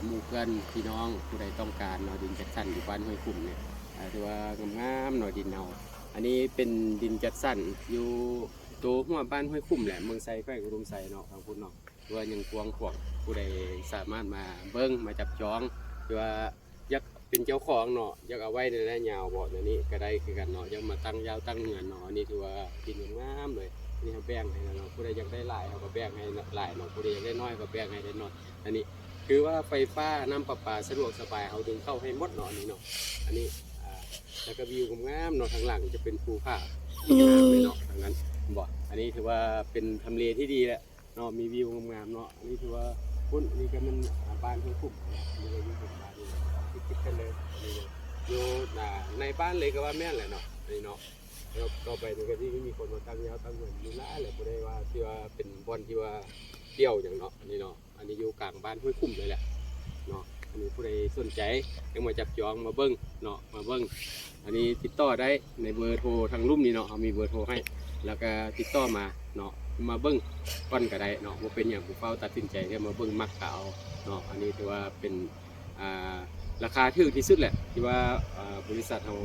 ໝູ່ເພື່ອນພີ່ນ້ອງຜູ້ໃດຕ້ອງການເນາະ ດິນຈັດສັນຢູ່ບ້ານຫ້ວຍຂຸ້ມນີ້ ອ່າ ຖືວ່າງາມໆເນາະ ດິນເຮົາ. ອັນນີ້ເປັນດິນຈັດສັນຢູ່ໂຕຮົ້ວບ້ານຫ້ວຍຂຸ້ມແຫຼະ ເມືອງໄຊ ແຂວງອຸດົມໄຊເນາະ ທາງພຸ້ນເນາະ. ຖືວ່າຍັງກວ້າງຂວາງ ຜູ້ໃດສາມາດມາເບິ່ງ ມາຈັບຈອງ ຫຼືວ່າຢາກເປັນເຈົ້າຂອງເນາະ ຢາກເອົາໄວ້ໃນໄລຍະຍາວເບາະ ແນວນີ້ກໍໄດ້ຄືກັນເນາະ ຢາກມາຕັ້ງຢາວຕັ້ງເຮືອນເນາະ. ອັນນີ້ຖືວ່າດິນງາມໆເລີຍ ອັນນີ້ເຮົາແບ່ງໃຫ້ແລ້ວເນາະ ຜູ້ໃດຢາກໄດ້ຫຼາຍເຮົາກໍແບ່ງໃຫ້ຫຼາຍເນາະ ຜູ້ໃດຢາກໄດ້ໜ້ອຍກໍແບ່ງໃຫ້ໄດ້ໜ້ອຍ. ອັນນີ້ຖືວ່າໄຟຟ້ານ້ຳປະປາສະດວກສະບາຍ ເຮົາດຶງເຂົ້າໃຫ້ໝົດເນາະ ອັນນີ້ເນາະ. ອັນນີ້ ອ່າ ແລ້ວກໍວິວງາມໆເນາະ ທາງຫຼັງຈະເປັນພູຜາງາມເລີຍເນາະ ທາງນັ້ນເຫັນບໍ່. ອັນນີ້ຖືວ່າເປັນທຳເລທີ່ດີແຫຼະ ເນາະ ມີວິວງາມໆເນາະ. ອັນນີ້ຖືວ່າພຸ້ນ ອັນນີ້ກໍແມ່ນ ອ່າ ບ້ານຫ້ວຍຂຸ້ມເນາະ ອັນນີ້ກໍຢູ່ເທິງບ້ານນີ້ ຕິດໆກັນເລີຍ. ອັນນີ້ຢູ່ ອ່າ ໃນບ້ານເລີຍກໍວ່າແມ່ນແຫຼະເນາະ ອັນນີ້ເນາະ. ແລ້ວຕໍ່ໄປນີ້ກໍຊິມີຄົນມາຕັ້ງຢາວຕັ້ງເຮືອນຢູ່ຫຼາຍແຫຼະ ບໍ່ໄດ້ວ່າທີ່ວ່າເປັນບ່ອນທີ່ວ່າປ່ຽວຫຍັງເນາະ ອັນນີ້ເນາະ. ອັນນີ້ຢູ່ກາງບ້ານຫ້ວຍຂຸ້ມເລີຍແຫຼະເນາະ. ອັນນີ້ຜູ້ໃດສົນໃຈຢາກມາຈັບຈອງມາເບິ່ງເນາະ ມາເບິ່ງ ອັນນີ້ຕິດຕໍ່ໄດ້ໃນເບີໂທທາງລຸ່ມນີ້ເນາະ ເຮົາມີເບີໂທໃຫ້ ແລ້ວກໍຕິດຕໍ່ມາເນາະ ມາເບິ່ງກ່ອນກໍໄດ້ເນາະ ບໍ່ເປັນຫຍັງ ບໍ່ຟ້າວຕັດສິນໃຈ ແຕ່ມາເບິ່ງມັກກໍເອົາເນາະ. ອັນນີ້ຖືວ່າເປັນ ອ່າ ລາຄາຖືກທີ່ສຸດແຫຼະ ທີ່ວ່າ ອ່າ ບໍລິສັດເຮົາ